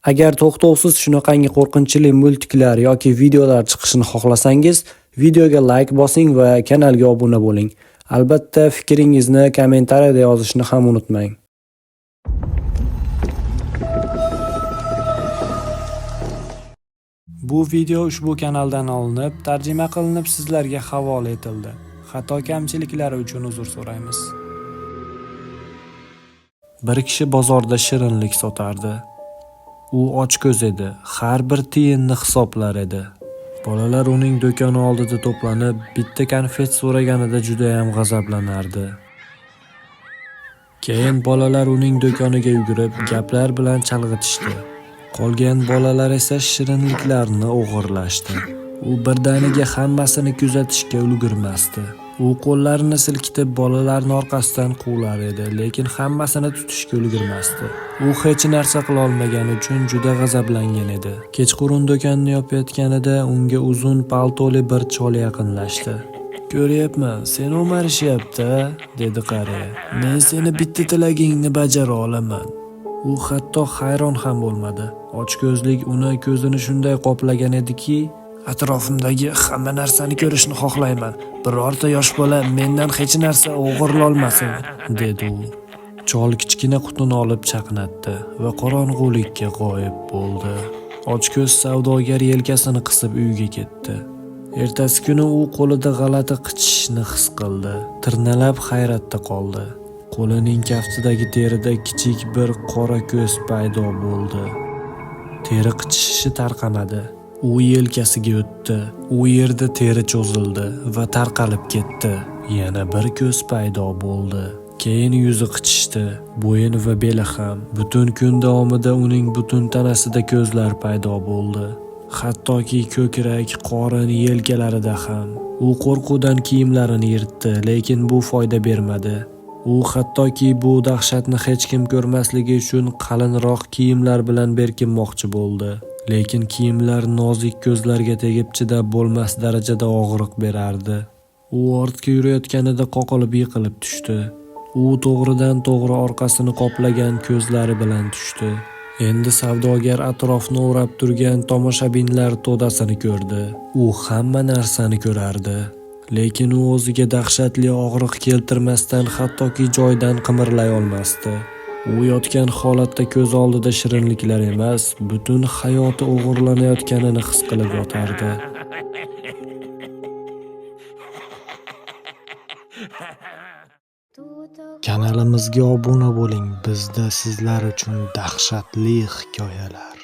Agar to'xtovsiz shunaqangi qo'rqinchli multiklar yoki videolar chiqishini xohlasangiz, videoga like bosing va kanalga obuna bo'ling. Albatta, fikringizni kommentariyada yozishni ham unutmang. Bu video ushbu kanaldan olinib, tarjima qilinib sizlarga havola etildi. Xato kamchiliklari uchun uzr so'raymiz. Bir kishi bozorda shirinlik sotardi. U ochko'z edi, har bir tiyinni hisoblar edi. Bolalar uning do'koni oldida to'planib, bitta konfet so'raganida judayam g'azablanardi. Keyin bolalar uning do'koniga yugurib, gaplar bilan chalg'itishdi. Qolgan bolalar esa shirinliklarni o'g'irlashdi. U birdaniga hammasini kuzatishga ulgurmasdi. U qo'llarini silkitib bolalarni orqasidan quvlar edi, lekin hammasini tutishga ulgurmasdi. U hech narsa qila olmagani uchun juda g'azablangan edi. Kechqurun do'konni yopayotganida unga uzun paltoli bir chol yaqinlashdi. "Ko'ryapman, seni o'marishyapti-a?" dedi qariya. "Men seni bitta tilagingni bajara olaman." U hatto hayron ham bo'lmadi. Ochko'zlik uni ko'zini shunday qoplagan ediki, atrofimdagi hamma narsani ko'rishni xohlayman. Birorta yosh bola mendan hech narsa o'g'irlolmasin, dedi u. Chol kichkina qutini olib chaqnatdi va qorong'ulikka g'oyib bo'ldi. Ochko'z savdogar yelkasini qisib uyga ketdi. Ertasi kuni u qo'lida g'alati qichishishni his qildi. Tirnalab hayratda qoldi. Qo'lining kaftidagi terida kichik bir qora ko'z paydo bo'ldi. Teri qichishishi tarqamadi. U yelkasiga o'tdi. U yerda teri cho'zildi va tarqalib ketdi. Yana bir ko'z paydo bo'ldi. Keyin yuzi qichishdi, bo'yin va beli ham. Butun kun davomida uning butun tanasida ko'zlar paydo bo'ldi. Hattoki ko'krak, qorin, yelkalarida ham. U qo'rquvdan kiyimlarini yirtdi, lekin bu foyda bermadi. U hattoki bu dahshatni hech kim ko'rmasligi uchun qalinroq kiyimlar bilan berkinmoqchi bo'ldi. Lekin kiyimlar nozik ko'zlarga tegib chidab bo'lmas darajada og'riq berardi. U ortga yurayotganida qoqilib yiqilib tushdi. U to'g'ridan to'g'ri orqasini qoplagan ko'zlari bilan tushdi. Endi savdogar atrofni o'rab turgan tomoshabinlar to'dasini ko'rdi. U hamma narsani ko'rardi. Lekin u o'ziga dahshatli og'riq keltirmasdan hattoki joyidan qimirlay olmasdi. U yotgan holatda ko'z oldida shirinliklar emas, butun hayoti o'g'irlanayotganini his qilib yotardi. Kanalimizga obuna bo'ling. Bizda sizlar uchun dahshatli hikoyalar.